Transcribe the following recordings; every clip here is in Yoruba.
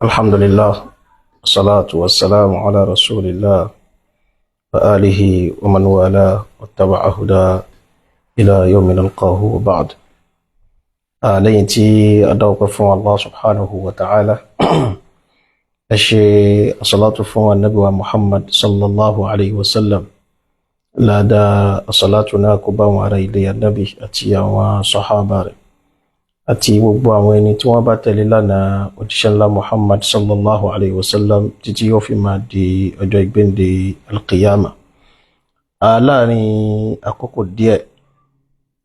الحمد لله، والصلاة والسلام على رسول الله وآله ومن والاه واتبع هداه إلى يوم نلقاه، وبعد. Lẹ́yìn tí a dá ọpẹ́ fún Allah subhanahu wa ta'ala, ẹ ṣe asalatu fún Ànábì wa Muhammad sallallahu alayhi wa sallam. Láàdá asalatu náà kó bá wọn ará ilé Ànábì àti àwọn sahaba rẹ̀ àti gbogbo àwọn ẹni tí wọ́n bá tẹ̀lé lánàá òjíṣẹ́ ńlá Muhammad sallallahu alayhi wa sallam títí yóò fi máa di ọjọ́ ìgbéǹde alqiyama. Láàrin àkókò díẹ̀,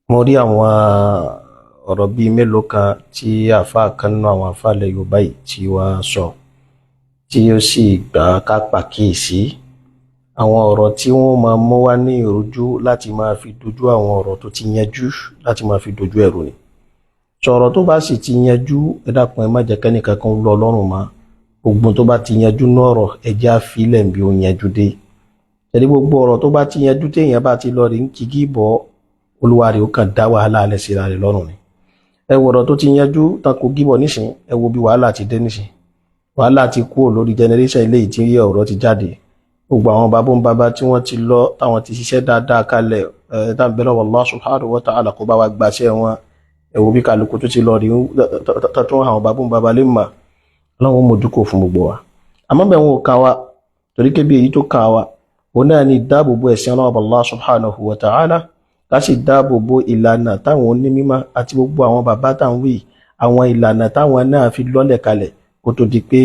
mo rí àwọn ọ̀rọ̀ bíi mélòó kan tí àáfàá kan nínú àwọn àáfàá ilẹ̀ Yorùbá yìí tí wọ́n sọ, tí ó sì gbà ká pàkíyèsí àwọn ọ̀rọ̀ tí wọ́n máa mú wá ní ìrújú láti máa fi dojú àwọn ọ̀rọ̀ tó ti yanjú, láti máa fi dojú ẹ̀rù ni. Sọ̀rọ̀ tó bá sì ti yanjú, ẹ dákun, ẹ má jẹ́ kẹ́nìkan kan lọ lọ́rùn mọ́. Gbogbo tó bá ti yanjú ní ọ̀rọ̀, ẹ jẹ́ á fi lẹ̀ bí ó yanjú dé. Ẹ̀rí gbogbo ọ̀rọ̀ tó bá ti yanjú, téèyàn bá ti lọ rí ń kíkí bọ́, olúwa rẹ̀ ó kàn dá wàhálà alẹ́ síra rẹ̀ lọ́rùn ni. Ẹ wo ọ̀rọ̀ tó ti yanjú tán kò gíbọ̀ nísìn, ẹ wo bí wàhálà ti dé nísìn. Wàhálà ti kúrò lórí generation eléyìí tí ọ̀rọ̀ ti jáde. Gbogbo àwọn bàbá ń bàbá tí wọ́n ti lọ, táwọn ti ṣiṣẹ́ dáadáa kalẹ̀ ẹ̀ tá ń bẹ̀rẹ̀, Allah subhanahu wa ta'ala kó bá wa gbaṣẹ́ wọn. Ẹ wo bí kálukú tó ti lọ rí tọ́tún àwọn bàbá ń bàbá lè mà. Ọlọ́run ó mójúkò fún gbogbo wa. Àmọ́ bẹ́ẹ̀ wọn ò kàn wá, torí kébí èyí tó kàn wá, òun náà ni ìdáàbòbò ẹ̀sìn Ọlọ́run Allah subhanahu wa ta'ala, ká sì dáàbòbò ìlànà táwọn onímọ̀ àti gbogbo àwọn bàbá táwọn wí, àwọn ìlànà táwọn náà fi lọ́lẹ̀ kalẹ̀ kó tó di pé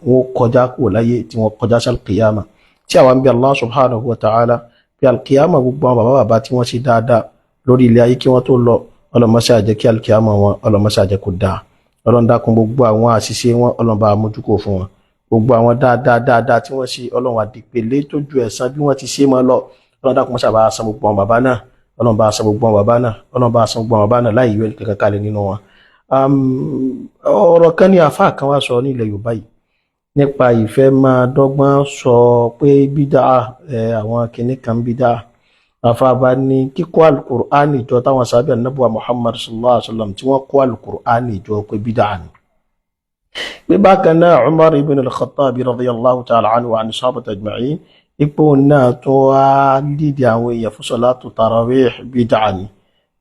wọ́n kọjá kúrò láyé, tí wọ́n kọjá sí alkiyama, tí àwọn ń bí Allah subhanahu wa ta'ala bí alkiyama gbogbo àwọn bàbá bàbá tí wọ́n ṣe dáadáa lórí ilẹ̀ ayé kí wọ́n tó lọ, ọlọ́mọṣẹ́ àjẹ́ kí alkiyama wọn, ọlọ́mọṣẹ́ àjẹ́ kó dáa. Ọlọ́run dákun, gbogbo àwọn àṣìṣe wọn, Ọlọ́run bá mójúkò fún wọn. Gbogbo àwọn dáadáa dáadáa tí wọ́n ṣe, Ọlọ́run àdìpẹ̀lẹ́ tó ju ẹ̀san bí wọ́n ti ṣe mọ́ lọ. Ọlọ́run dákun, mọ́ṣá bá san gbogbo àwọn bàbá náà. Ọlọ́run bá san gbogbo àwọn bàbá náà. Ọlọ́run bá san gbogbo àwọn bàbá náà láì yọ ẹnì kankan kalẹ̀ nínú wọn. Ọ̀rọ̀ kan ní àfáà kan wá sọ ní ilẹ̀ Yorùbá yìí nípa ìfẹ́ máa dọ́gbọ́n sọ pé bídà, àwọn kìnnì kan bídà. Àfáà bá ní kíkó alukur'ani jọ táwọn sábẹ́ anábùwà Muhammad sallallahu alaihi wa sallam tí wọ́n kó alukur'ani jọ pé bídà ni. Pé bákan náà, Umar ibn al-Khattab radiyallahu ta'ala anhu wa an sahabati ajma'in, ipò náà tó wá lídìí àwọn èèyàn fún salatu tarawih, bídà ni.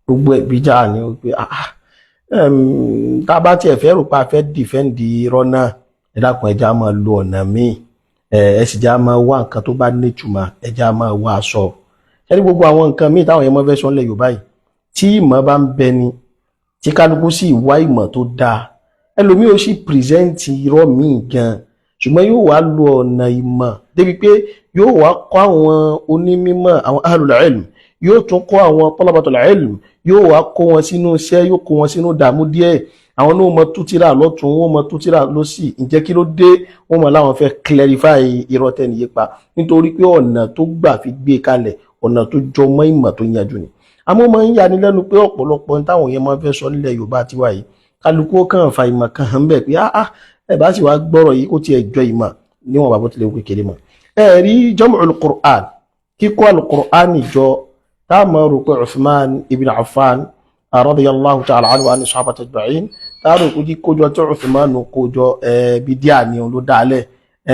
Gbogbo ẹ̀ bídà ni. Ó pé tá a bá tiẹ̀ fẹ́ rò pé a fẹ́ defend irọ́ náà, ẹ dákun, ẹ jẹ́ á máa lo ọ̀nà míì, ẹ sì jẹ́ á máa wá nǹkan tó bá nítumọ̀, ẹ jẹ́ á máa wá aṣọ ẹni gbogbo àwọn nǹkan míì táwọn yẹn máa fẹ́ sọ nílẹ̀ Yorùbá yìí. Tí ìmọ̀ bá ń bẹ ni, tí kálukú sì wá ìmọ̀ tó dáa, ẹlòmíì ó sì present irọ́ míì gan, ṣùgbọ́n yóò wá lo ọ̀nà ìmọ̀ débi pé yóò wá kọ́ àwọn onímọ̀, àwọn ahlul ilm, yóò tún kọ́ àwọn talabatul ilm, yóò wá kó wọn sínú iṣẹ́, yóò kó wọn sínú dààmú díẹ̀. Àwọn náà mọ tútìrà lọ́tún, wọ́n mọ tútìrà lọ́sì. Ǹjẹ́ kí ló dé? Wọ́n mọ láwọn fẹ́ clarify irọ́ tẹ́ni yé pa, nítorí pé ọ̀nà tó gbà fi gbé kalẹ̀, ọ̀nà tó jọ mọ́ ìmọ̀ tó yanjú ni. Àmọ́ máa ń yani lẹ́nu pé ọ̀pọ̀lọpọ̀ táwọn yẹn máa fẹ́ sọ nílẹ̀ Yorùbá tiwa yìí, kálukú ó kàn fa ìmọ̀ kan hàn bẹ́ẹ̀ pé ah, ẹ bá sì wá gbọ́rọ̀ yìí, kó tiẹ̀ jọ ìmọ̀ níwọ̀n bàbá tilẹ̀ kékeré mọ̀. Ẹ rí jam'ul Qur'an, kíkó al-Qur'an jọ, tá a máa rò pé Uthman ibn Affan radiyallahu ta'ala anhu wa an sahabati ajma'in, tá a rò pé kíkójọ tí Uthman kójọ bídíà ni òun ló dálẹ̀,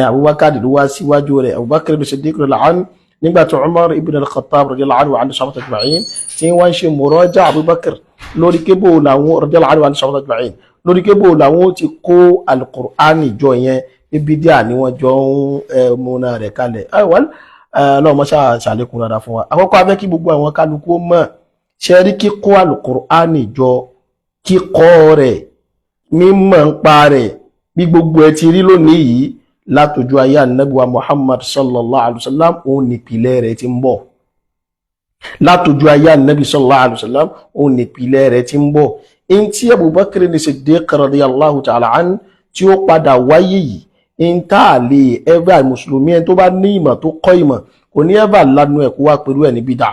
Abubakar ló wá síwájú rẹ̀, Abubakar ibn Siddiq radiyallahu anhu. Nígbà tí Umar ibn al-Khattab radiyallahu anhu wa an sahabati ajma'in tí wọ́n ń ṣe muraja Abubakar lórí kébò làwọn, radiyallahu anhu wa an sahabati ajma'in, lórí kébò làwọn ti kó al-Qur'ani jọ yẹn, níbi díà ni wọ́n jọ ń múná rẹ̀ kalẹ̀. Ọlọ́run mọ́ṣá ṣàlékún dáadáa fún wa. Àkọ́kọ́, afẹ́ kí gbogbo àwọn kálukú mọ̀ ṣe rí kíkó al-Qur'ani jọ, kíkọ́ rẹ̀, mímọ̀ ń pa rẹ̀, bí gbogbo ẹ ti rí lónìí yìí, látọjú ayé ànábì wa Muhammad sallallahu alaihi wasallam, òun nípìlẹ̀ rẹ̀ ti ń bọ̀. Látọjú ayé ànábì sallallahu alaihi wasallam, òun nípìlẹ̀ rẹ̀ ti ń bọ̀. In tí Abubakar ní Siddiq radiyallahu ta'ala an tí ó padà wáyé yìí, in tá a lè ever, mùsùlùmí ẹni tó bá ní ìmọ̀, tó kọ́ ìmọ̀, kò ní ever lanu ẹ̀ kó wá pẹ̀lú ẹ̀ ní bídà.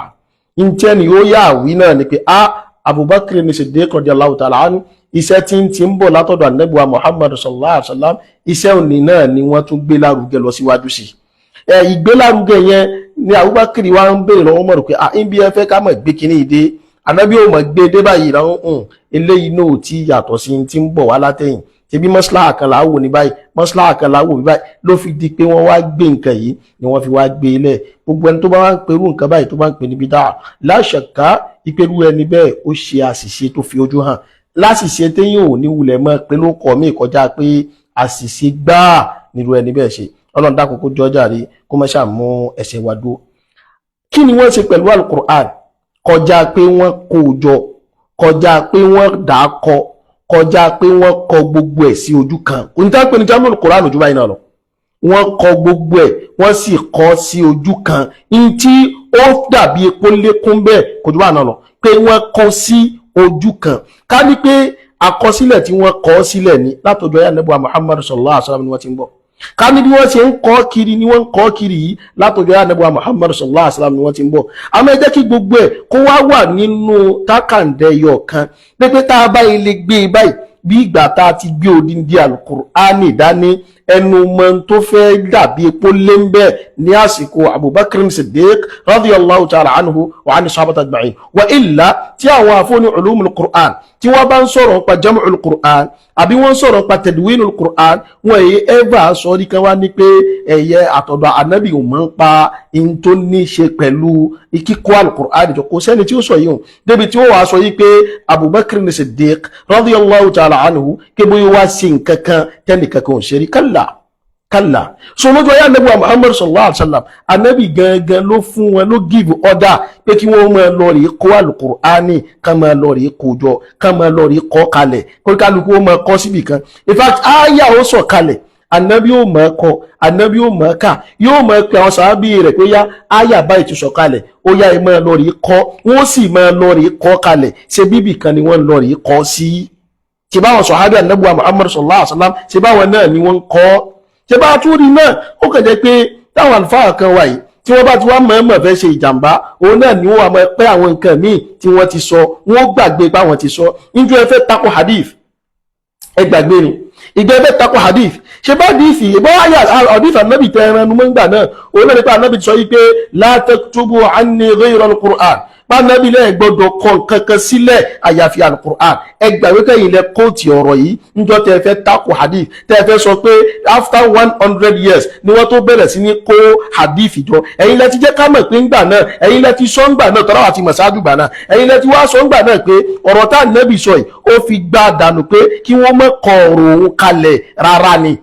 In tí ẹni ó yà wí náà ni pé a Abubakar ní Siddiq radiyallahu ta'ala an, iṣẹ́ tí ń ti ń bọ̀ látọ̀dọ̀ ànábì wa Muhammad sallallahu alaihi wasallam, iṣẹ́ òní náà ni wọ́n tún gbé lárugẹ lọ síwájú sí. Ẹ ìgbélárugẹ yẹn ni Abubakar wa ń béèrè lọ́wọ́ mọ̀rọ̀ pé ah, ibi ẹ fẹ́ ká mọ̀ gbé kínní ìdè, ànábì ò mọ̀ gbé dé báyìí lọ́wọ́ hàn. Eléyìí náà tí yàtọ̀ sí ti ń bọ̀ wá látẹ̀yìn. Ṣebí mọ́síláà kan là á wò ní báyìí, mọ́síláà kan là á wò ní báyìí, ló fi di pé wọ́n wá gbé nǹkan yìí ni wọ́n fi wá gbé e lẹ̀. Gbogbo ẹni tó bá wá ń perú nǹkan báyìí, tó bá ń pè ní bídà, láṣàká ìpérú ẹni bẹ́ẹ̀, ó ṣe àṣìṣe tó fi ojú hàn láṣìṣe téyàn ò ní wulẹ̀ mọ́ pé ló kọ́ mí kọjá pé àṣìṣe gbáà nírú ẹni bẹ́ẹ̀ ṣe. Ọlọ́run dákun, kó jọjà rí, kó má ṣàmú ẹsẹ̀ wa dúró. Kí ni wọ́n ṣe pẹ̀lú Alukur'an kọjá pé wọ́n kó jọ, kọjá pé wọ́n dà á kọ, kọjá pé wọ́n kọ gbogbo ẹ̀ sí ojú kan? Kò ní tá pé ní jámù Alukur'an ojú báyìí náà lọ. Wọ́n kọ gbogbo ẹ̀, wọ́n sì kọ sí ojú kan ní tí ó dàbí epo lékún bẹ́ẹ̀, kò jù bá náà lọ pé wọ́n kọ sí ojú kan. Ká ní pé àkọsílẹ̀ tí wọ́n kọ sílẹ̀ ní látọjọ́ yá nẹ́bùwà Muhammad sallallahu alaihi wasallam ni wọ́n ti ń bọ̀. Ká ní bí wọ́n ṣe ń kọ́ kiri ni wọ́n ń kọ́ kiri yìí, látọjọ́ yá nẹ́bùwà Muhammad sallallahu alaihi wasallam ni wọ́n ti ń bọ̀. Àmọ́ ẹ jẹ́ kí gbogbo ẹ̀ kó wá wà nínú tákàndẹ̀yọ̀ kan, pé tá a bá ilé gbé e báyìí, bí ìgbà tá a ti gbé odindi Alukur'ani dání, ẹnu mọ tó fẹ́ dàbí epo lé ń bẹ́ẹ̀ ní àsìkò Abubakar Siddiq radiyallahu ta'ala anhu wa ani sahabata ajma'in. Wa illa, tí àwọn afọ́ni ulumul Qur'an tí wọ́n bá ń sọ̀rọ̀ nípa jam'ul Qur'an àbí wọ́n ń sọ̀rọ̀ nípa tadwinul Qur'an, wọ́n èyí ẹ́fà sọ ní kan wá ní pé ẹ̀yẹ àtọ̀dọ̀ ànábì ò mọ̀ ń pa in tó ní ṣe pẹ̀lú kíkó al-Qur'an jọ. Kò sẹ́ni tí ó sọ yìí hùn débi tí ó wàá sọ yìí pé Abubakar Siddiq radiyallahu ta'ala anhu kí bóyá wá sí nǹkan kan tẹ́nìkan kan ò ṣe rí. Kálá, kálá. So lójú ayé anabi wa Muhammad sallallahu alaihi wa sallam, anabi gangan ló fún wọn, ló give order pé kí wọ́n máa lọ rí kó alukur'ani, ká máa lọ rí kó jọ, ká máa lọ rí kọ́ kalẹ̀, kó kálukú ó máa kọ́ síbì kan. In fact, aya ó sọ̀ kalẹ̀, anabi ó máa kọ, anabi ó máa kà, yóò máa pe àwọn sàábì rẹ̀ pé yá, aya báyìí ti sọ̀ kalẹ̀, ó yá, ẹ máa lọ rí kọ́. Wọ́n sì máa lọ rí kọ́ kalẹ̀. Ṣe bíbì kan ni wọ́n lọ rí kọ́ sí? Ṣe báwọn sọ̀hábì anabi wa Muhammad sallallahu alaihi wa sallam, ṣe báwọn náà ni wọ́n ń kọ́? Ṣe bá tún rí náà, ó kàn jẹ́ pé táwọn àlùfáà kan wà yìí tí wọ́n bá ti wá mọ̀ọ́mọ̀ fẹ́ ṣe ìjàmbá, òun náà ni wọ́n wà mọ́ pé àwọn nǹkan míì tí wọ́n ti sọ, wọ́n gbàgbé pé àwọn ti sọ. Níjọ́ ẹ fẹ́ tako hadith, ẹ gbàgbé ni. Ìgbà ẹ fẹ́ tako hadith, ṣe bá hadith ìbọn àyà hadith ànábì tẹ ẹran nu mọ́ngbà náà, òun náà nípa ànábì sọ yìí pé la taktubu anni ghayra al-Qur'an, pánábì lẹ́ẹ̀ gbọ́dọ̀ kọ nǹkan kan sílẹ̀ àyàfi alukur'an. Ẹ gbàgbé kẹ́yìn lẹ quote ọ̀rọ̀ yìí níjọ́ tẹ́ fẹ́ tako hadith, tẹ́ fẹ́ sọ pé after 100 years ni wọ́n tó bẹ̀rẹ̀ sí ní kó hadith jọ. Ẹ̀yin lẹ ti jẹ́ ká mọ̀ pé ńgbà náà, ẹ̀yin lẹ ti sọ ńgbà náà, tọ́lá àti mọ̀sáájú gbà náà, ẹ̀yin lẹ ti wá sọ ńgbà náà pé ọ̀rọ̀ tá ànábì sọ yìí, ó fi gbá dànù pé kí wọ́n má kọ ọ̀rọ̀ òun kalẹ̀ rárá ni.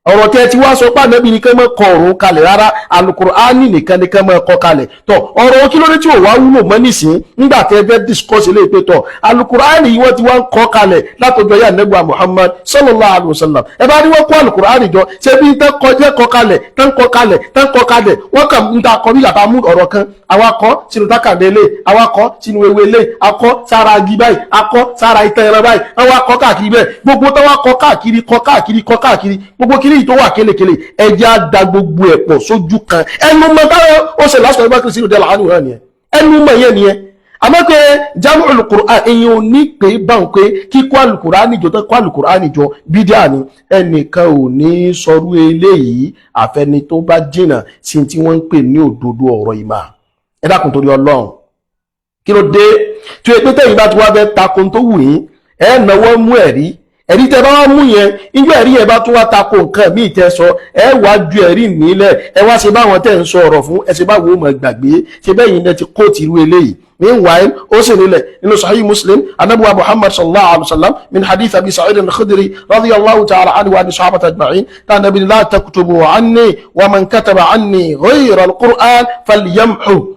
Ọ̀rọ̀ tẹ́ ti wá sọ pé ànábì ní kán má kọ ọ̀rọ̀ kalẹ̀ rárá, alukur'ani nìkan ní kán má kọ kalẹ̀ tọ̀. Ọ̀rọ̀ kí ló dé tí ò wá wúlò mọ́ nísìn nígbà tẹ́ fẹ́ discuss ilé ìpè tọ̀? Alukur'ani yìí, wọ́n ti wá ń kọ kalẹ̀ látọjọ́ yà nẹ́gbà Muhammad sallallahu alayhi wa sallam. Ẹ bá ní wọ́n kó alukur'ani jọ, ṣé bí tẹ́ kọjẹ́ kọ kalẹ̀, tẹ́ ń kọ kalẹ̀, tẹ́ ń kọ kalẹ̀, wọ́n kàn ń ta kọ bí yàtọ̀ mú ọ̀rọ̀ kan, àwa kọ sínú tákàndé ilé, àwa kọ sínú ewé ilé, akọ sára agi báyìí, akọ sára ìtàn ẹran báyìí, àwa kọ káàkiri bẹ́ẹ̀. Gbogbo tó wá kọ káàkiri, kọ káàkiri, kọ káàkiri, gbogbo kiri yìí tó wà kélekèle, ẹjẹ́ á da gbogbo ẹ̀ pọ̀ sójú kan. Ẹnu mọ táwọn ó ṣe lásìkò ẹgbẹ́ kìrìsìtì òde làánú rẹ̀ nìyẹn, ẹnu mọ yẹn nìyẹn. Àmọ́ pé jamu alukur'an, èyàn ò ní pé báwọn pé kíkó alukur'an jọ tó kó alukur'an jọ bídíà ni. Ẹnìkan ò ní sọrú eléyìí, àfẹni tó bá jìnnà sí tí wọ́n ń pè ní òdodo ọ̀rọ̀ ìmọ̀. Ẹ dákun, torí Ọlọ́run, kí ló dé tí o pé tẹ̀yìn bá ti wá fẹ́ tako tó wù yín, ẹ náwó mú ẹ̀rí? Ẹ̀rí tẹ́ bá wá mú yẹn, ijó ẹ̀rí yẹn bá tún wá tako nǹkan míì tẹ́ sọ, ẹ wá ju ẹ̀rí nílẹ̀, ẹ wá ṣe báwọn tẹ́ ń sọ ọ̀rọ̀ fún, ẹ ṣe báwo mọ̀ gbàgbé ṣe bẹ́ẹ̀ yìí ti quote irú eléyìí. Meanwhile, ó sì nílẹ̀ nínú Sahih Muslim, anabuwa Muhammad sallallahu alaihi wasallam, min hadith Abi Sa'id al-Khudri radiyallahu ta'ala anhu wa sahabata ajma'in, ta nabi la taktubu anni, wa man kataba anni ghayra al-Qur'an falyamhu.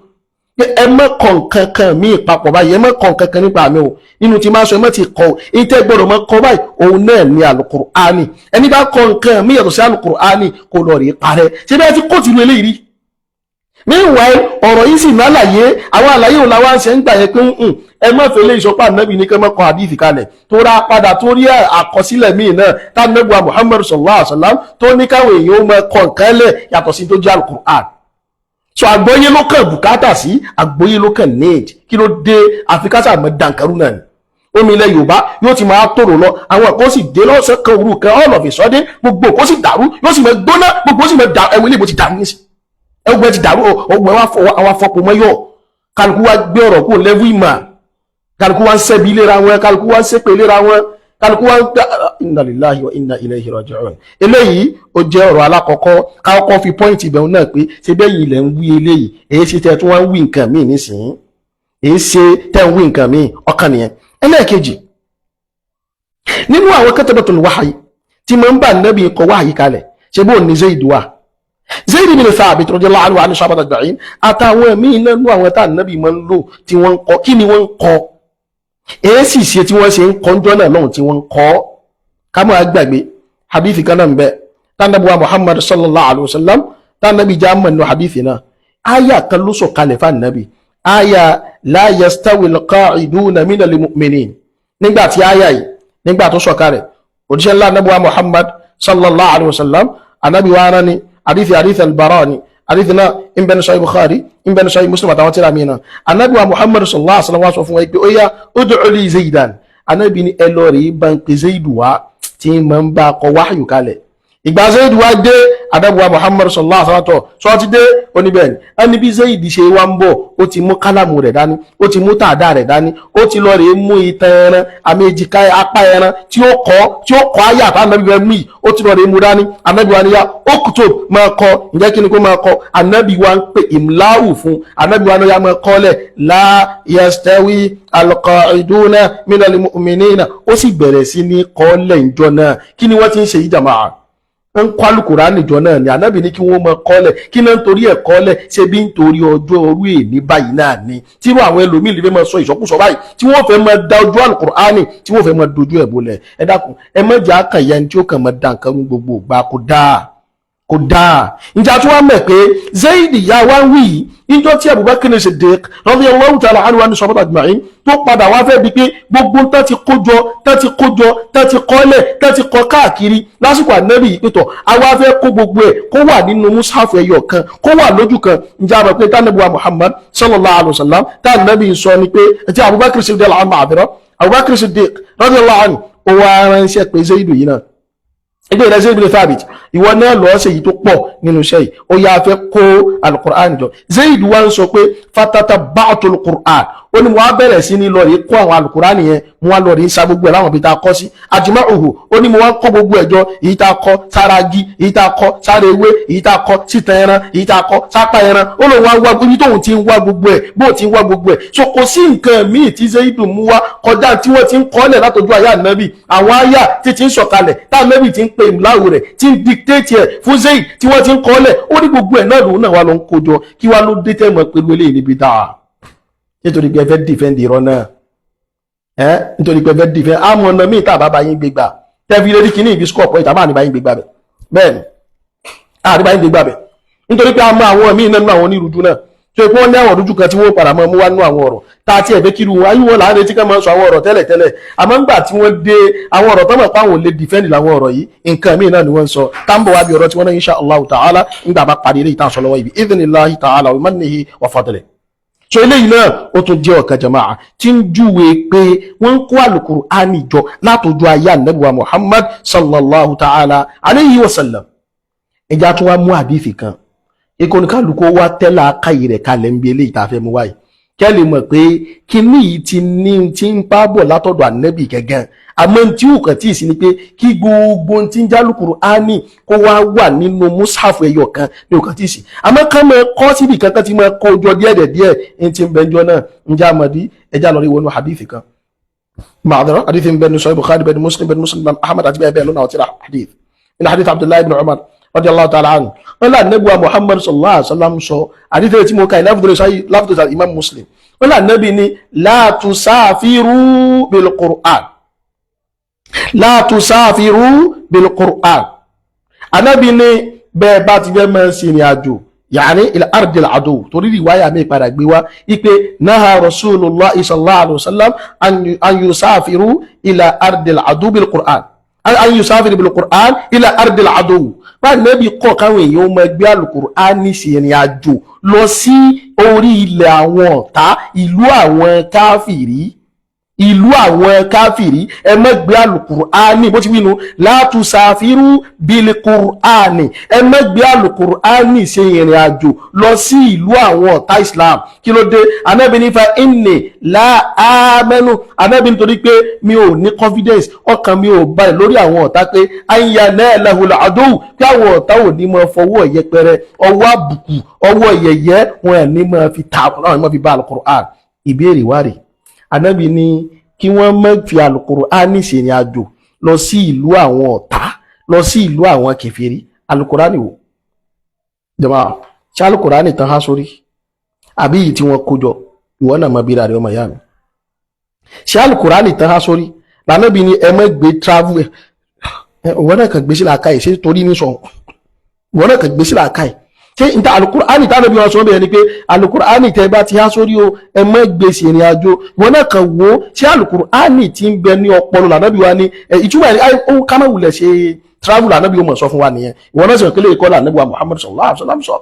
Ẹ má kọ nǹkan kan míì papọ̀ báyìí, ẹ má kọ nǹkan kan nípa mi o. Nínú tí máa sọ, ẹ má ti kọ ìtẹ́ gbọ́dọ̀ má kọ báyìí, òun náà ní alukur'ani. Ẹni bá kọ nǹkan míì yàtọ̀ sí alukur'ani, kò lọ rí parẹ́. Ṣé bí ẹ ti quote irú eléyìí rí? Meanwhile, ọ̀rọ̀ yìí sì ní àlàyé. Àwọn àlàyé òun làwọn ṣe ń gbà yẹn pé ń ẹ má fẹ́ lé ìsọpá ànábì ní kẹ́ mọ́ kọ hadith kalẹ̀, tó rà padà tó rí àkọsílẹ̀ míì náà tá ànábì wa Muhammad sallallahu alaihi wasallam tó ní káwọn èèyàn ó máa kọ nǹkan lẹ̀ yàtọ̀ sí tó jẹ́ alukur'an. So àgbọ́yé ló kàn bùkátà sí, àgbọ́yé ló kàn need. Kí ló dé àfikásà mọ́ dànkarú náà ni? Omi ilẹ̀ Yorùbá yóò ti máa tòrò lọ, àwọn kan sì dé lọ́sẹ̀ kan òru kan, all of a sudden gbogbo kó sì dàrú, yóò sì máa gbóná, gbogbo sì máa dàrú. Ẹwọ ilé ìbò ti dàrú nísì, ẹgbẹ́ ti dàrú, ọgbẹ́ wa fọpọ̀ mọ́yọ̀. Kálukú wa gbé ọ̀rọ̀ kó lẹ́wọ́ ìmọ̀, kálukú wa ń sẹ́bi léra wọn, kálukú wa ń sépè léra wọn. Kálukú wá ń gbá, inna lillahi wa inna ilayhi raji'un. Eléyìí ó jẹ́ ọ̀rọ̀ alákọ̀ọ́kọ́ káwọ́kọ́ fi point ìbẹ̀rù náà pé ṣe bẹ́ẹ̀ yìí lẹ̀ ń wí eléyìí, èyí ṣe tẹ́ tí wọ́n ń wí nǹkan míì nísìnyí, èyí ṣe tẹ́ ń wí nǹkan míì. Ọ̀kan nìyẹn. Ẹlẹ́ẹ̀kejì nínú àwọn katabatul wahyi tí mo ń bá nẹ́bí kọ wahyi kalẹ̀, ṣe bó ní Zaid wà, Zaid bin Thabit radiyallahu anhu wa sahabati ajma'in, àtàwọn míì náà nú àwọn tá nẹ́bí máa ń lò tí wọ́n ń kọ. Kí ni wọ́n ń kọ? Èyí sì ṣe tí wọ́n ṣe ń kọ́ ńjọ́ náà lọ́hùn tí wọ́n ń kọ́. Ká máa gbàgbé hadithi kan náà ń bẹ tánàbí wa Muhammad sallallahu alayhi wa sallam, tánàbí já mọ̀ nínú hadithi náà. Aya kan ló sọ kalẹ̀ fún ànábì, aya la yastawi al-qa'iduna minal mu'minin. Nígbà tí aya yìí, nígbà tó sọ kalẹ̀, òjíṣẹ́ ńlá ànábì wa Muhammad sallallahu alayhi wa sallam, ànábì wa rán ni hadithi, hadithi al-Bara ni. Hadithi náà ń bẹ ní Sahih Bukhari, ń bẹ ní Sahih Muslim àtàwọn tíra mi náà. Ànábì wa Muhammad sallallahu alayhi wa sallam wá sọ fún wa pé ó yá, ud'u li Zaidan. Ànábì ní ẹ lọ rí bá ń pe Zaidu wá tí ma ń bá kọ wáyù kalẹ̀. Ìgbà Zaid wá dé, ànábì wa Muhammad sallallahu alaihi wasallam sọ ti dé oníbẹ̀ni ẹni bí Zaid ṣe wá ń bọ̀, ó ti mú kálámù rẹ̀ dání, ó ti mú tàdá rẹ̀ dání, ó ti lọ rèé mú itan ẹran àmì èjìká apá ẹran tí ó kọ́ ayé àtà ànábì rẹ̀ mú yìí, ó ti lọ rèé mú dání. Ànábì wa níyà uktub, máa kọ. Ǹjẹ́ kí ni kó máa kọ? Ànábì wa ń pè ìmláwù fún. Ànábì wa níyà máa kọ́ lẹ̀, la yastawi alqa'iduna minal mu'minina. Ó sì bẹ̀rẹ̀ sí ní kọ́ lẹ̀ ńjọ́ náà. Kí ni wọ́n ti ń ṣe yìí, jàmáà? Ń kọ́ Àlùkùránì jọ náà ni. Ànábì ní kí wọ́n mọ kọ́lẹ̀. Kí náà ń torí ẹ̀ kọ́lẹ̀? Ṣe bí nítorí ọjọ́ orí èní báyìí náà ni tí wọ́n àwọn ẹlòmíì lè fẹ́ máa sọ ìsọkúsọ báyìí, tí wọ́n fẹ́ máa da ojú Àlùkùránì, tí wọ́n fẹ́ máa dojú ẹ̀ bolẹ̀. Ẹ dákun, ẹ má jẹ́ àkànyẹ tí ó kàn máa da nǹkan rú gbogbo ìgbà. Kò dáa, kò dáa. Ǹjẹ́ àti wọ́n mọ̀ pé Zaid ìyá wa ń wí yìí, níjọ́ tí Abubakar Siddiq radiyallahu ta'ala anhu wa ní sọ́bọ́tà ajma'in tó padà wá fẹ́ bi pé gbogbo tán ti kójọ, tán ti kójọ, tán ti kọ́lẹ̀, tán ti kọ́ káàkiri lásìkò ànábì yìí pẹ̀tọ̀, àwa fẹ́ kó gbogbo ẹ̀ kó wà nínú mushaf ẹyọ kan, kó wà lójú kan. Ǹjẹ́ àmọ̀ pé tánàbí wa Muhammad sallallahu alayhi wa sallam, tánàbí sọ ni pé tí Abubakar Siddiq Abubakar Siddiq radiyallahu anhu, ó wá ránṣẹ́ pé Zaid yìí náà, ẹgbẹ́ ìrẹsì ibn Thabit, ìwọ náà lọ́ọ́ ṣe èyí tó pọ̀ nínú iṣẹ́ yìí, ó yá fẹ́ kó alukur'an jọ. Zaid wa ń sọ pé fatatabba'tu alukur'an, ó ní mo wá bẹ̀rẹ̀ sí ní lọ rí kó àwọn alukur'an yẹn, mo wá lọ rí sa gbogbo ẹ̀ láwọn ibi tá a kọ́ sí. Ajma'uhu, ó ní mo wá kó gbogbo ẹ̀ jọ, èyí tá a kọ́ sára igi, èyí tá a kọ́ sára ewé, èyí tá a kọ́ sítan ẹran, èyí tá a kọ́ sápá ẹran. Ó lóun wá wá ibi tóun ti ń wá gbogbo ẹ̀, bóun ti ń wá gbogbo ẹ̀. So kò sí nǹkan míì tí Zaidu mú wá kọjá tí wọ́n ti ń kọ́lẹ̀ látọjú ayé ànábì, àwọn àyà tí ti ń sọ̀kalẹ̀ tá ànábì ti ń pe ìmúláwò rẹ̀, tí ń dictate ẹ̀ fún Zaid, tí wọ́n ti ń kọ́lẹ̀. Ó ní gbogbo ẹ̀ náà lòun náà wà ló ń kójọ. Kí wá ló dé tẹ́ mọ̀ pẹ̀lú eléyìí níbi dáa? Nítorí pé ẹ fẹ́ defend irọ́ náà ẹ́, nítorí pé ẹ fẹ́ defend àmọ́ ọ̀nà míì tá a bá bá yín gbé gbà tẹ́ fi lérí kíní ìbí score point, àmọ́ àníbá yín gbé gbà bẹ̀. Bẹ́ẹ̀ ni àníbá yín gbé gbà bẹ̀, nítorí pé a mọ àwọn míì náà nínú àwọn onírúurú náà tó pé wọ́n ní àwọn òdújú kan tí wọ́n padà mọ́ mú wá nínú àwọn ọ̀rọ̀ tá a ti ẹ̀fẹ́ kiri wọn ayé wọn là ń retí ká máa sọ àwọn ọ̀rọ̀ tẹ́lẹ̀ tẹ́lẹ̀. Àmọ́ ńgbà tí wọ́n dé àwọn ọ̀rọ̀ tó mọ̀ pé àwọn ò lè defend làwọn ọ̀rọ̀ yìí, nǹkan míì náà ni wọ́n ń sọ. Tá ń bọ̀ wá bí ọ̀rọ̀ tí wọ́n náà, insha Allah ta'ala, ńgbà bá parí eléyìí tá à ń sọ lọ́wọ́ ibi idhnillahi ta'ala wa mannihi wa fadlihi. So eléyìí náà ó tún jẹ́ ọ̀kan, jama'a, tí ń júwe pé wọ́n ń kó Al-Qur'ani jọ látọjú ayé Ànábì wa Muhammad sallallahu ta'ala alayhi wa sallam. Ẹja tún wá mú àdífì kan, ìkọ́nìkàlùkù wá tẹ́lá káyì rẹ̀ kalẹ̀ ń bí eléyìí tá a fẹ́ mú wáyìí, kẹ́ lè mọ̀ pé kíní yìí ti ní ti ń bá bọ̀ látọ̀dọ̀ Ànábì gẹ́gẹ́. Àmọ́ tí ó kàn tí ì sí ni pé kí gbogbo tí ń jálùkùrù áánì kó wá wà nínú mushaf ẹyọ kan ní òkàn tí ì sí. Àmọ́ ká máa kọ́ síbi kankan tí máa kọ́ ojú díẹ̀ díẹ̀ ní ti ń bẹ́njọ́ náà ń já àmọ́dí. Ẹjá lọ rí wọnú hadith kan ma'adara. Hadith ń bẹnu Sahih Bukhari, bẹnu Muslim, bẹnu Muslim Ahmad àti bẹ́ẹ̀ bẹ́ẹ̀ lọ́nà àti hadith in hadith Abdullahi ibn Umar radiyallahu ta'ala anhu. Wọn là nẹ́bí wa Muhammad sallallahu alaihi wasallam sọ hadith tí mo ka láfùdó Imam Muslim. Wọn là nẹ́bí ni la tusafiru bil Qur'an, la tusafiru bil Qur'an. Anábì ní bẹ́ẹ̀ bá ti fẹ́ máa ṣe ìrìn àjò, yàní ila ardil adu, torí riwaya mi padà gbé wá ipe naha Rasulullah sallallahu alaihi wasallam an yusafiru ila ardil adu bil Qur'an, an yusafiru bil Qur'an ila ardil adu. Báyìí nẹ́bí kọ̀ káwọn èèyàn máa gbé Al-Qur'ani ṣe ìrìn àjò lọ sí orí ilẹ̀ àwọn ọ̀tá, ìlú àwọn káfìrí. Ìlú àwọn káfìrí, ẹ má gbé alukur'ani. Bó ti wí nu, la tusafiru bil Qur'ani, ẹ má gbé alukur'ani ṣe ìrìn àjò lọ sí ìlú àwọn ọ̀tá Islam. Kí ló dé? Anábì ní fa inni la amanu, anábì nítorí pé mi ò ní confidence, ọkàn mi ò balẹ̀ lórí àwọn ọ̀tá pé an yanalahul aduw, pé àwọn ọ̀tá ò ní máa fọwọ́ yẹpẹrẹ, ọwọ́ àbùkù, ọwọ́ yẹ̀yẹ́, wọn ẹ̀ ní máa fi ta, wọn ní máa fi bá alukur'an. Ìbéèrè wá rèé: anábì ní kí wọ́n má fi alukur'ani ṣèrìn àjò lọ sí ìlú àwọn ọ̀tá, lọ sí ìlú àwọn kèfèrí. Alukur'ani wò jọba? Ṣé alukur'ani tán há sórí, àbí èyí tí wọ́n kó jọ? Ìwọ náà mọ bíra rẹ, ọmọ ìyá mi. Ṣé alukur'ani tán há sórí lànàbí ni ẹ má gbé travel? Ìwọ náà kàn gbé sí làákàyè. Ṣé torí ní sọ, ìwọ náà kàn gbé sí làákàyè. Ṣé nta alukur'ani tá níbi wọn sọ bẹ́ẹ̀ ni pé alukur'ani tẹ́ bá ti há sórí o, ẹ má gbé sí ìrìn àjò? Ìwọ náà kàn wò ó. Ṣé alukur'ani ti ń bẹ ní ọpọlọ lànàbí wa ni ìtumọ̀ ẹ̀ ó ká má wulẹ̀ ṣe travel lànàbí ó mọ̀ sọ fún wa nìyẹn? Ìwọ náà sọ pé lè kọ́ lànàbí wa Muhammad sallallahu alaihi wasallam sọ.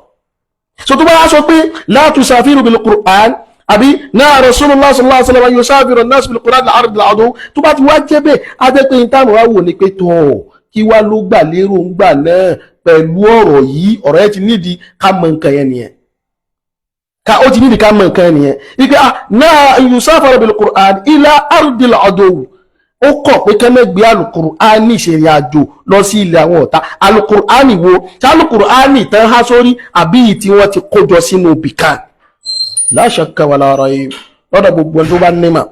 So tó bá wá sọ pé la tusafiru bil Qur'an, àbí náà Rasulullah sallallahu alaihi wasallam yusafiru an-nas bil Qur'an al-ard al-adu, tó bá ti wá jẹ́ bẹ́ẹ̀, á jẹ́ pé ní táwọn wá wò ní pé tó kí wá ló gbà lérò ń gbà náà pẹ̀lú ọ̀rọ̀ yìí. Ọ̀rọ̀ yẹn ti nídìí ká mọ nǹkan yẹn nìyẹn, ká ó ti nídìí ká mọ nǹkan yẹn nìyẹn, ipe ah náà yusafaru bil Qur'an ila ardil adu, ó kọ̀ pé kẹ́mẹ́ gbé alukur'ani ṣèrìn àjò lọ sí ilẹ̀ àwọn ọ̀tá. Alukur'ani wo? Ṣé alukur'ani tán há sórí, àbí tí wọ́n ti kó jọ sínú bìkan? La shakka wala rayb, lọ́dọ̀ gbogbo ẹni tó bá nímọ̀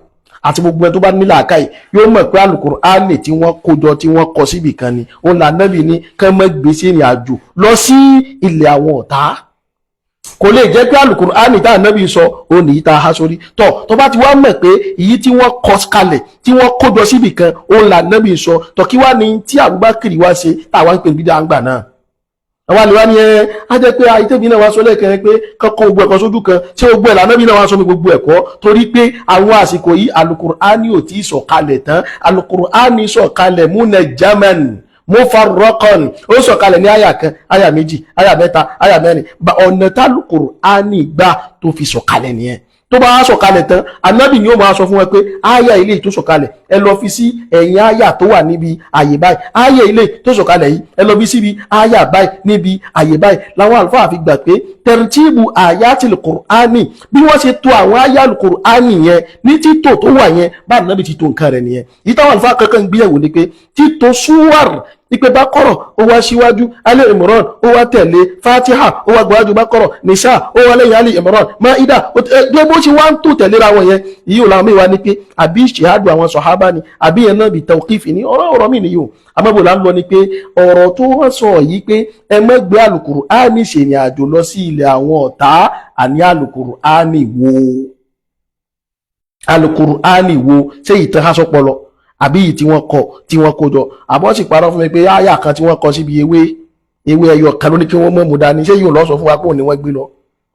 àti gbogbo ẹni tó bá ní làákàyè, yóò mọ̀ pé alukur'ani tí wọ́n kó jọ, tí wọ́n kọ síbì kan ni. Òun là nẹ́bì ní kẹ́mẹ́ gbé sí ìrìn àjò lọ sí ilẹ̀ àwọn ọ̀tá. Kò lè jẹ́ pé alukur'ani tá ànábì sọ òun nìyí tá a há sórí. Tọ́ tó bá ti wá mọ̀ pé èyí tí wọ́n kọ kalẹ̀, tí wọ́n kó jọ síbì kan, òun là ànábì sọ, tọ́ kí wá ní tí Abubakar wá ṣe táwa ń pè ní bídà ń gbà náà? Àwa lè wá ní ẹ á jẹ́ pé àìtẹ́bí náà wá sọ lẹ́ẹ̀kan pé kọ́kọ́ gbogbo ẹ̀kọ́ sójú kan. Ṣé gbogbo ẹ̀ lànàbí náà wá sọ mi gbogbo ẹ̀kọ́? Torí pé àwọn àsìkò yìí, alukur'ani ò tí ì sọ̀kalẹ̀ tán. Alukur'ani sọ̀kalẹ̀ munajjaman mufarraqan, ó sọ̀kalẹ̀ ní àyà kan, àyà méjì, àyà mẹ́ta, àyà mẹ́rin. Ọ̀nà tálùkùránì gbà tó fi sọ̀kalẹ̀ nìyẹn. Tó bá sọ̀kalẹ̀ tán, anábì ni ó máa sọ fún wọn pé àyà ilé tó sọ̀kalẹ̀, ẹ lọ fi sí ẹ̀yìn àyà tó wà níbi àyè báyìí, àyà ilé tó sọ̀kalẹ̀ yìí, ẹ lọ fi síbi àyà báyìí níbi àyè báyìí. Làwọn àlùfáà fi gbà pé tartibu ayatil Qur'ani, bí wọ́n ṣe tò àwọn àyà Qur'ani yẹn ní títò tó wà yẹn, bá ànábì ti tò nǹkan rẹ̀ nìyẹn. Yìí táwọn àlùfáà kankan gbéyàwó ni pé títò súwàr ipe Bákọ́rọ̀ ó wá síwájú Ali Imran, ó wá tẹ̀lé Fatiha, ó wá gbájú Bákọ́rọ̀, Nisa ó wá lẹ́yìn Ali Imran, Maida gbé. Bó ṣe wá ń tò tẹ̀léra wọn yẹn yìí ò láwọn mí wá ní pé àbí ìṣèhádùn àwọn sọ̀hábà ni, àbí yẹn náà bí tawqif ní ọ̀rọ̀ ọ̀rọ̀ mi nìyí o. Àmọ́ là ń lọ ni pé ọ̀rọ̀ tó wọ́n sọ yìí pé ẹ má gbé Àlùkùránì ṣèrìn àjò lọ sí ilẹ̀ àwọn ọ̀tá, àní Àlùkùránì wo? Àlùkùránì wo? Ṣé ìtàn aṣọpọlọ, àbí yìí tí wọ́n kọ, tí wọ́n kó jọ? Àbọ̀ sì parọ́ fún mi pé àyà kan tí wọ́n kọ síbi ewé, ewé ẹyọ kan ló ní kí wọ́n mọ̀ mú dání. Ṣé yóò lọ sọ fún wa pé òní wọ́n gbé lọ?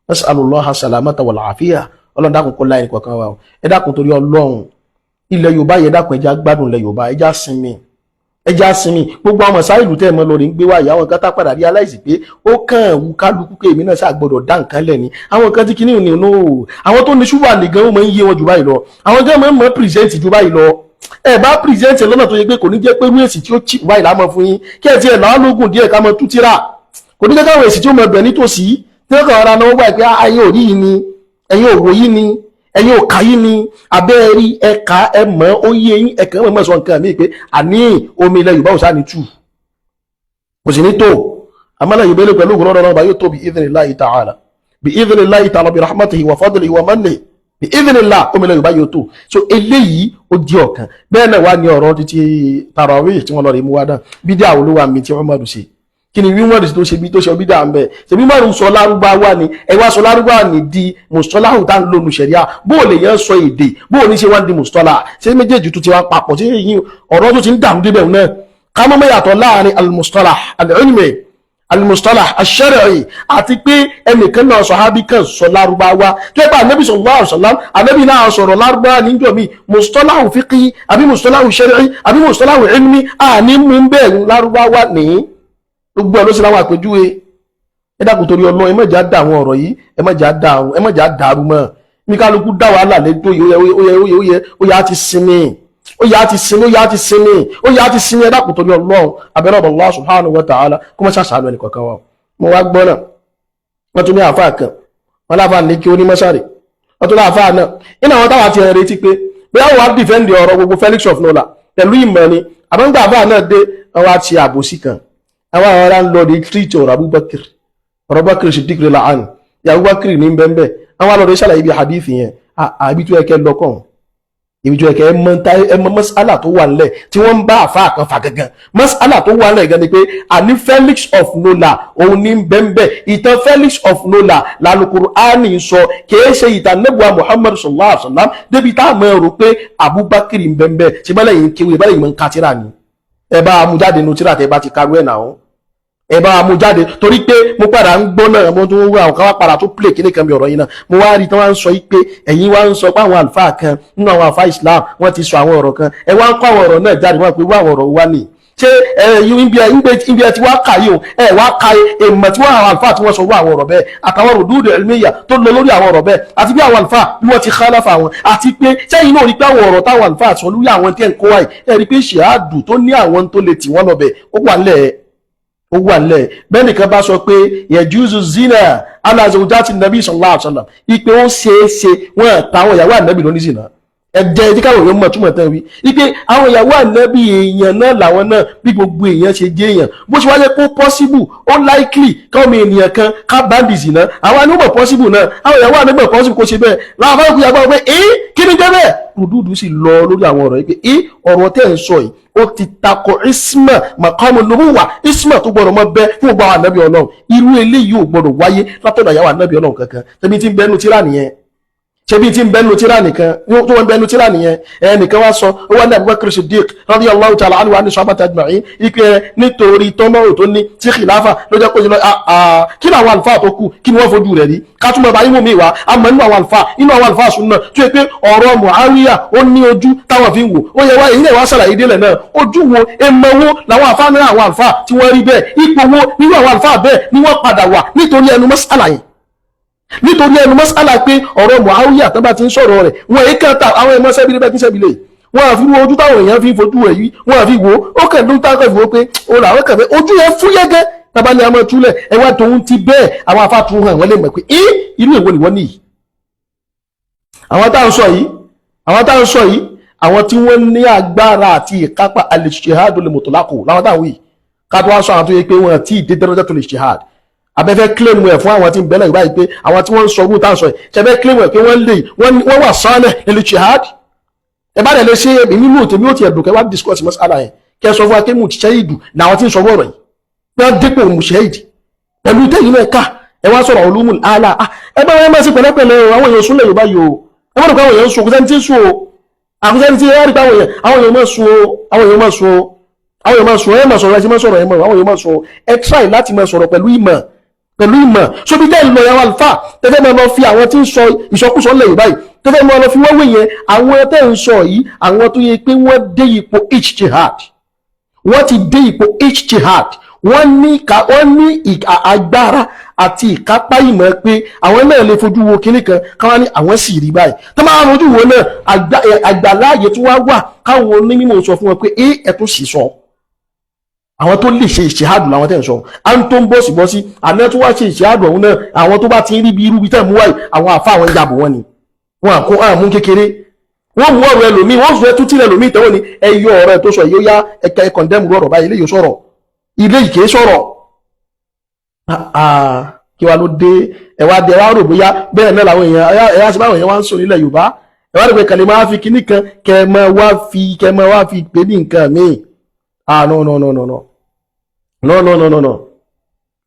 Nasalullah salamata wal afiya. Ọlọ́run, dákun, kó láyé nìkan wa o. Ẹ dákun, torí Ọlọ́run, ilẹ̀ Yorùbá yẹ, dákun, ẹja gbádùn ilẹ̀ Yorùbá, ẹja sinmi, ẹja sinmi. Gbogbo àwọn sáìlù tẹ́ ẹ mọ́ lórí ń gbé wáyé, àwọn nǹkan tá padà rí aláìsí pé ó kàn wù kálukú pé èmi náà ṣàgbọ́dọ̀ dá nǹkan lẹ̀ ni. Àwọn nǹkan tí kìíní ní no, àwọn tó ní ṣùgbọ́n àlè gan, ó máa ń yé wọn jù báyìí lọ. Àwọn gan máa ń mọ̀ present jù báyìí lọ. Ẹ bá present lọ́nà tó yẹ pé kò ní jẹ́ pé irú èsì tí ó chip báyìí lámọ̀ fún yín, kí ẹ tiẹ̀ làwọn lógún díẹ̀ ká mọ tú tíra. Kò ní jẹ́ káwọn èsì tí ó mọ bẹ̀ nítòsí tí wọ́n kàn ara náà wọ́n gbà pé ayé ò rí yìí ni, ẹ̀yin ò wò yìí ni, ẹ̀yin ò kà yìí ni, abẹ́ rí ẹ̀ka ẹ̀ mọ́ ó yé yín, ẹ̀ka ẹ̀ mọ̀ sọ nǹkan mi pé àní omi ilẹ̀ Yorùbá ò sá ní tù, kò sì ní tó. Àmọ́lẹ̀ Yorùbá lè pẹ̀lú ògùn ọ̀rọ̀ ọba yóò tó, bi idhnillahi ta'ala, bi idhnillahi ta'ala, bi rahmatihi wa fadlihi wa mannihi, bi idhnillah, omi ilẹ̀ Yorùbá yóò tó. So eléyìí ó di ọ̀kan. Bẹ́ẹ̀ náà wá ní ọ̀rọ̀ títí tarawih tí wọ́n lọ rí mú wá náà. Bídíà olúwa mi tí Umaru ṣe, kí ni wíwọ́n tó ṣe bí tó ṣe bídíà ń bẹ̀? Ṣe bí Umaru sọ lárúbáwá ni? Ẹ wá sọ lárúbáwá ni di mustalahu tá ń lónu ṣẹ̀ríà. Bó o lè yẹn sọ èdè, bó o ní ṣe wá di mustalah, ṣé méjèèjì tó ti wá papọ̀? Ṣé èyí ọ̀rọ̀ tó ti ń dàrú débẹ̀ náà, ká mọ́ yàtọ̀ láàrin al-mustalah al-ilmi, al-mustalah ash-shar'i, àti pé ẹnìkan náà sọ̀hábí kan sọ lárúbáwá tó yẹ pé ànábì sallallahu alaihi wasallam, ànábì náà sọ̀rọ̀ lárúbáwá níjọ́ mi, mustalahu fiqhi àbí mustalahu shar'i àbí mustalahu ilmi, àní mú bẹ́ẹ̀ lárúbáwá ní gbogbo ẹ̀ ló sì láwọn àpèjúwe. Ẹ dákun, torí Ọlọ́run, ẹ má jà dá àwọn ọ̀rọ̀ yìí, ẹ má jà dàrú, ẹ má jà dàrú mọ́. Ní kálukú dá wàhálà lẹ́tọ́ yìí, ó yẹ ó yẹ ó yẹ ó yẹ á ti sinmi, ó yẹ á ti sinmi, ó yẹ á ti sinmi, ó yẹ á ti sinmi. Ẹ dákun torí Ọlọ́run, abẹ́rẹ́ ọ̀bọ̀ Allah subhanahu wa ta'ala kó má ṣàṣàánú ẹnì kọ̀ọ̀kan wa. Mo wá gbọ́ náà, wọ́n tún ní àáfàá kan, wọ́n láfàá ní kí ó ní mọ́ṣárì, wọ́n tún láfàá náà nínú àwọn táwa ti ẹ̀ retí pé bóyá wọ́n á defend ọ̀rọ̀ gbogbo Felix of Nola pẹ̀lú ìmọ̀ ni. Àbọ̀ǹgbà àfáà náà dé, wọ́n wá ti àbòsí kan, àwọn ará ń lọ di treat ọ̀rọ̀ Abubakar, ọ̀rọ̀ Abubakar Siddiq la'an ya Abubakar ní bẹ́ẹ̀. Àwọn alọ́dẹ ṣàlàyé bí hadith yẹn, àbí tó yẹ kẹ́ lọ́kàn, ibi tó yẹ kẹ́ ẹ mọ mas'ala tó wà nílẹ̀ tí wọ́n ń bá àfáà kan fà gangan. Mas'ala tó wà nílẹ̀ gan ni pé àní Felix of Nola òun ní bẹ́ẹ̀. Ìtàn Felix of Nola l'Al-Qur'ani sọ, kìí ṣe ìtàn nẹ́bùwà Muhammad sallallahu alaihi wa sallam, débi tá a mọ̀ ẹ̀rọ pé Abubakar ń bẹ́ẹ̀. Ṣe bẹ́ẹ̀ lẹ́yìn kéwì bẹ́ẹ̀ lẹ́yìn mọ̀ ń ka tíra ni? Ẹ bá mú jáde nu tíra tẹ bá ti karú ẹ̀ náà, ẹ bá mú jáde. Torí pé mo padà ń gbọ́ náà, mo tún wá àwọn kan wá padà tó play kíní kan bí ọ̀rọ̀ yìí náà, mo wá rí tí wọ́n ń sọ yìí pé ẹ̀yin wá ń sọ pé àwọn àlùfáà kan nínú àwọn àlùfáà Islam, wọ́n ti sọ àwọn ọ̀rọ̀ kan. Ẹ wá ń kọ́ àwọn ọ̀rọ̀ náà jáde, wọ́n pé wá àwọn ọ̀rọ̀ wá nìyí. Ṣé ẹ ibi ẹ ti wá kà yìí o, ẹ wá ka èèmọ̀ tí wọ́n àwọn àlùfáà tí wọ́n sọ wọ́n àwọn ọ̀rọ̀ bẹ́ẹ̀, àtàwọn rùdúùdù ẹ̀lmíyà tó lọ lórí àwọn ọ̀rọ̀ bẹ́ẹ̀, àti bí àwọn àlùfáà bí wọ́n ti khalafa wọn, àti pé sẹ́yìn náà rí pé àwọn ọ̀rọ̀ táwọn àlùfáà sọ lórí àwọn tí ẹ̀ ń kó wáyé, ẹ rí pé ṣèádù tó ní àwọn tó lè tì wọ́n lọ bẹ̀, ó wà nílẹ̀, ó wà nílẹ̀ bẹ́ẹ̀. Nìkan bá sọ pé yajuzu zina ala zawjati nabi sallallahu alaihi wasallam, ipe ó ṣeé ṣe wọ́n táwọn ìyàwó ànábì lóní zina, ẹjẹ ẹjẹ káwọn èèyàn mọ̀ túmọ̀ tán wí wípé àwọn ìyàwó ànábì, èèyàn náà làwọn náà, bí gbogbo èèyàn ṣe jẹ́ èèyàn. Bó ṣe wáyé kó possible, ó likely káwọn ènìyàn kan ká báńdì zina, àwọn àníwọ̀n possible náà, àwọn ìyàwó ànábì possible kó ṣe bẹ́ẹ̀. Làwọn afárá kúyà gbọ́ pé ẹ́, kí ni jẹ́ bẹ́ẹ̀? Rùdúdú sì lọ lórí àwọn ọ̀rọ̀ yìí pé ẹ́, ọ̀rọ̀ tẹ́ ń sọ yìí, ó ti takò isma maqamu nubuwa, isma tó gbọdọ̀ mọ́ bẹ́ fún gbogbo àwọn ànábì Ọlọ́run. Irú eléyìí ò gbọdọ̀ wáyé látọ̀dọ̀ ìyàwó ànábì Ọlọ́run kankan. Tẹ̀bí tí ń bẹnu tíra nìyẹn, ṣebí tí ń bẹnu tíra nìkan tó wọ́n bẹnu tíra nìyẹn. Ẹnìkan wá sọ, ó wá ní Abubakar Siddiq radiyallahu ta'ala anhu wa ní sọ́bàtà ajma'in, ipe nítorí tọ́mọ̀rò tó ní tí khilafa ló jẹ́ kó ṣe lọ. Kí ni àwọn àlùfáà tó kù, kí ni wọ́n fojú rẹ̀ rí? Ká túmọ̀ bá yín wò mí wá. Àmọ́ nínú àwọn àlùfáà, inú àwọn àlùfáà súnà tó yẹ pé ọ̀rọ̀ Muawiya, ó ní ojú táwọn fi ń wò ó yẹ wá. Èyí náà wá ṣàlàyé délẹ̀ náà, ojú wo, èèmọ̀ wo làwọn àfáà náà, àwọn àlùfáà tí wọ́n rí bẹ́ẹ̀, ipò wo nínú àwọn àlùfáà bẹ́ẹ̀ ni wọ́n padà wà nítorí ẹnu mas'ala yẹn, nítorí ẹnu mọ́sálà pé ọ̀rọ̀ Muawiya tó bá ti ń sọ̀rọ̀ rẹ̀, wọ́n èyí kan ta àwọn ẹ̀mọ́ sẹ́bi níbẹ̀ tí sẹ́bi lè wọ́n àfi wo ojú táwọn èèyàn fi ń fojú rẹ̀ yìí, wọ́n àfi wo ó kàn ló ń tákọ̀ fi wo pé ó làwọn kàn fẹ́ ojú yẹn fúyẹ́ gẹ́ tábà ní àmọ́ túlẹ̀. Ẹ wá tòun ti bẹ́ẹ̀, àwọn afá tún hàn wọ́n lè mọ̀ pé ẹ́, irú èwo ni wọ́n nìyí. Àwọn tá à ń sọ yìí, àwọn tá à ń sọ yìí, àwọn tí wọ́n ní agbára àti ìkápá al-ijtihad al-mutlaq làwọn táwọn yìí. Ká tó wá sọ àwọn tó yẹ pé wọ́n ti dé darajatul ijtihad, abẹ́fẹ́ claim ẹ̀ fún àwọn tí ń bẹ́lẹ̀ báyìí pé àwọn tí wọ́n ń sọ ogún táwọn sọ yìí, ṣẹfẹ́ claim ẹ̀ pé wọ́n lè wọ́n wà sálẹ̀ lil jihad? Ẹ bá dẹ̀ lè ṣe èmi nínú tèmi, ó ti ẹ̀dùn kẹ́ wá discuss mas'ala yẹn, kẹ́ sọ fún wa pé mujtahid làwọn tí ń sọ ọ̀rọ̀ yìí, pé wọ́n dépò mujtahid pẹ̀lú tẹ́yìn náà ká. Ẹ wá sọ̀rọ̀ ulumul ala, ẹ bá wọn máa ṣe pẹ̀lẹ́pẹ̀lẹ́ o. Àwọn èèyàn súnlẹ̀ Yorùbá yìí o, ẹ má rò pé àwọn èèyàn ń sun. Kò sẹ́ni tí ń sun o, àkùsẹ́ni tí ẹ rí pé àwọn èèyàn máa sun o, àwọn èèyàn máa sun o, àwọn èèyàn máa sun. Ẹ máa sọ̀rọ̀, ẹ ti máa sọ̀rọ̀, ẹ mọ̀ àwọn èèyàn máa sun o. Ẹ try láti máa sọ̀rọ̀ pẹ̀lú ìmọ̀, pẹ̀lú ìmọ̀. Sóbi tẹ́ ń lọ yàrá àlùfáà tẹ́fẹ́ máa lọ fi àwọn tí ń sọ ìsọkúsọ ńlẹ̀ Yorùbá yìí, tẹ́fẹ́ máa lọ fi wọ́n wé yẹn, àwọn tẹ́ ń sọ yìí, àwọn tó yẹ pé wọ́n dé ipò ijtihad, wọ́n ti dé ipò ijtihad, wọ́n ní wọ́n ní agbára àti ìkápá ìmọ̀ pé àwọn náà lè fojú wo kinní kan, káwọn ní àwọn sì rí báyìí. Tó máa fojú wo náà, àgbàláàyè tí wọ́n wà káwọn onímọ̀ sọ fún wọn pé ẹ tún sì sọ. Àwọn tó lè ṣe ìṣèhádùn làwọn tẹ̀ ń sọ. À ń tó ń bọ̀ sí bọ́ sí àná tó wá ṣe ìṣèhádùn ọ̀hún náà, àwọn tó bá ti ń rí bí irú bí tẹ̀ mú wáyé, àwọn àfa àwọn ìyàbò wọn ni wọn àkó àmú kékeré. Wọ́n mú ọ̀rọ̀ ẹlòmíì, wọ́n sọ ẹtú tílẹ̀ ẹlòmíì tẹ́wọ́n ni ẹ yọ ọ̀rọ̀ ẹ tó sọ yìí, ó yá, ẹ̀ka ẹ̀ condemn ọ̀rọ̀ báyìí, ilé yìí sọ̀rọ̀, ilé yìí kìí sọ̀rọ̀. Kí wàá ló dé? Ẹ wá dé, ẹ wá rò bóyá bẹ́ẹ̀ náà làwọn èèyàn ẹ wá sí báwọn èèyàn wá ń sọ nílẹ̀ Yorùbá. Ẹ wá rò pé kàlẹ́ máa fi kíní kan kẹ máa wá fi pè ní nǹkan míì. Ah, no, no, no, no, no, no, no, no, no, no,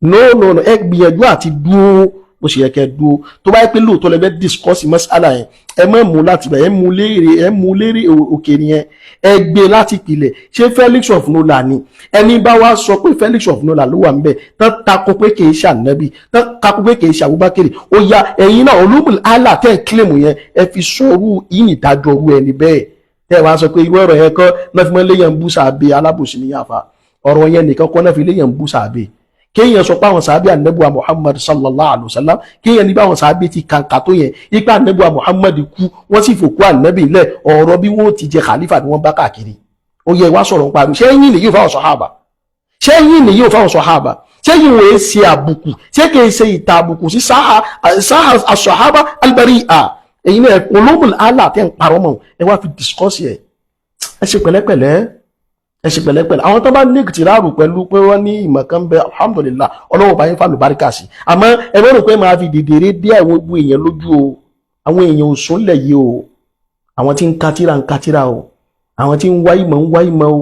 no, no, no. Ẹ gbìyànjú àti dúró bó ṣe yẹ kẹ́ dúró. Tó bá yẹ pé lóòótọ́ lẹ fẹ́ discuss mas'ala yẹn, ẹ má mú láti bẹ̀, ẹ mú léèrè, ẹ mú léèrè òkèèrè yẹn, ẹ gbé láti ìpìlẹ̀. Ṣé Felix of Nola ni? Ẹni bá wá sọ pé Felix of Nola ló wà ń bẹ̀, tán takò pé kì í ṣe ànábì, tán takò pé kì í ṣe Abubakar, ó yá, ẹ̀yin náà ulumul ala tẹ́ ẹ̀ claim yẹn, ẹ fi sọrú yìí ìdájọ́ orú ẹni bẹ́ẹ̀. Tẹ́ ẹ wá sọ pé irú ọ̀rọ̀ yẹn kọ́ náà fi mọ́ léyàn bú sàbẹ̀, alábòsí ní yàfa. Ọ̀rọ̀ yẹn nìkan kọ́ náà fi léyàn bú sàbẹ̀. Kéèyàn sọ pé àwọn sàábì ànẹ́bùwà Muhammad sallallahu alayhi wa sallam, kéèyàn ní bí àwọn sàábì ti kàǹkà tó yẹn, ipa ànẹ́bùwà Muhammad kú, wọ́n sì fòkú ànẹ́bì lẹ̀, ọ̀rọ̀ bí wọ́n ti jẹ khalifa ni wọ́n bá káàkiri. Ó yẹ wá sọ̀rọ̀ nípa ṣé yín nìyí fáwọn sọ̀hábà? Ṣé yín nìyí fáwọn sọ̀hábà? Ṣé yín wòye ṣe àbùkù? Ṣé kìí ṣe ìta àbùkù sí sáà àsọ̀hábà albari'a? Èyí náà ulumul ala tẹ́ ń parọ́ mọ́, ẹ wá fi discuss ẹ̀. Ẹ ṣe pẹ̀lẹ́pẹ̀lẹ́, ẹ ṣe pẹ̀lẹ́pẹ̀lẹ́. Àwọn tó bá ní ìtìráàrù pẹ̀lú pé wọ́n ní ìmọ̀ kan bẹ, alhamdulillah, Ọlọ́run bá yín fàlù báríkà sí. Àmọ́ ẹ bá rò pé máa fi dèdèrè dé àwọn gbogbo èèyàn lójú o. Àwọn èèyàn ò sún lẹ̀ yìí o. Àwọn tí ń katira ń katira o, àwọn tí ń wá ìmọ̀ ń wá ìmọ̀ o,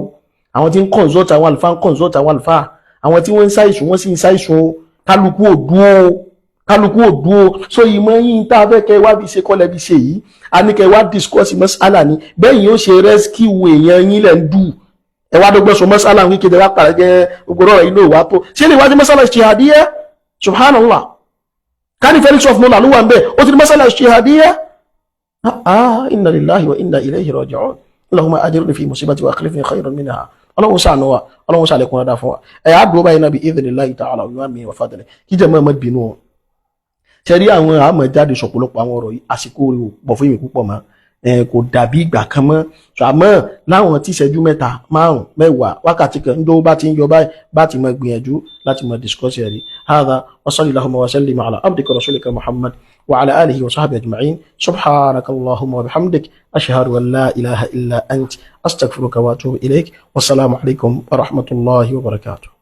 àwọn tí ń consult àwọn àlùfáà ń consult àwọn àlùfáà, àwọn tí wọ́n ń ṣàìsùn, wọ́n sì ń ṣàìsùn o. Kálukú ò dúró o, kálukú ò dúró. So ìmọ̀ yín tá a fẹ́ kẹ́ wá fi ṣe kọ́lẹ̀ fi ṣe yìí, a ní kẹ́ wá discuss mas'ala ni bẹ́ẹ̀ yìí ó ṣe rescue èèyàn yín lẹ̀ ń dù. Ẹ wá dọ́gbọ́n sọ mas'ala ń kéde wá pàrọ̀ jẹ́ gbogbo ọ̀rọ̀ inú ìwà tó ṣé lè wájú mas'ala ijtihadiyya. Subhanallah, káni Felix of Nola ló wà ń bẹ̀, ó ti ní mas'ala ijtihadiyya. Ah, inna lillahi wa inna ilayhi raji'un. Allahumma ajirni fi musibati wa akhlifni khayran minha. Ọlọ́run ṣàánú wa, Ọlọ́run ṣàlékún dáadáa fún wa. Ẹ̀yà àdúró báyìí náà bi idhnillahi ta'ala wa mi wa fadlihi. Kí jẹ́ mọ́ ẹ má bínú o. Ṣe rí àwọn àmọ̀ jáde sọ̀pọ̀lọpọ̀ àwọn ọ̀rọ̀ yìí, àsìkò rẹ̀ ò pọ̀ fún mi púpọ̀ mọ́, kò dàbí ìgbà kan mọ́. Àmọ́ láwọn tí ìṣẹ́jú 3, 5, 10, wákàtí kan ń bá ti ń yọ báyìí, bá ti mọ gbìyànjú láti mọ discuss ẹ̀rí. Hadha wa sallallahu wa sallim ala abdika rasulika Muhammad wa ala alihi wa sahbihi ajma'in. Subhanaka allahumma wa bihamdik, ashhadu an la ilaha illa ant, astaghfiruka wa atubu ilaik. Wassalamu alaikum wa rahmatullahi wa barakatuh.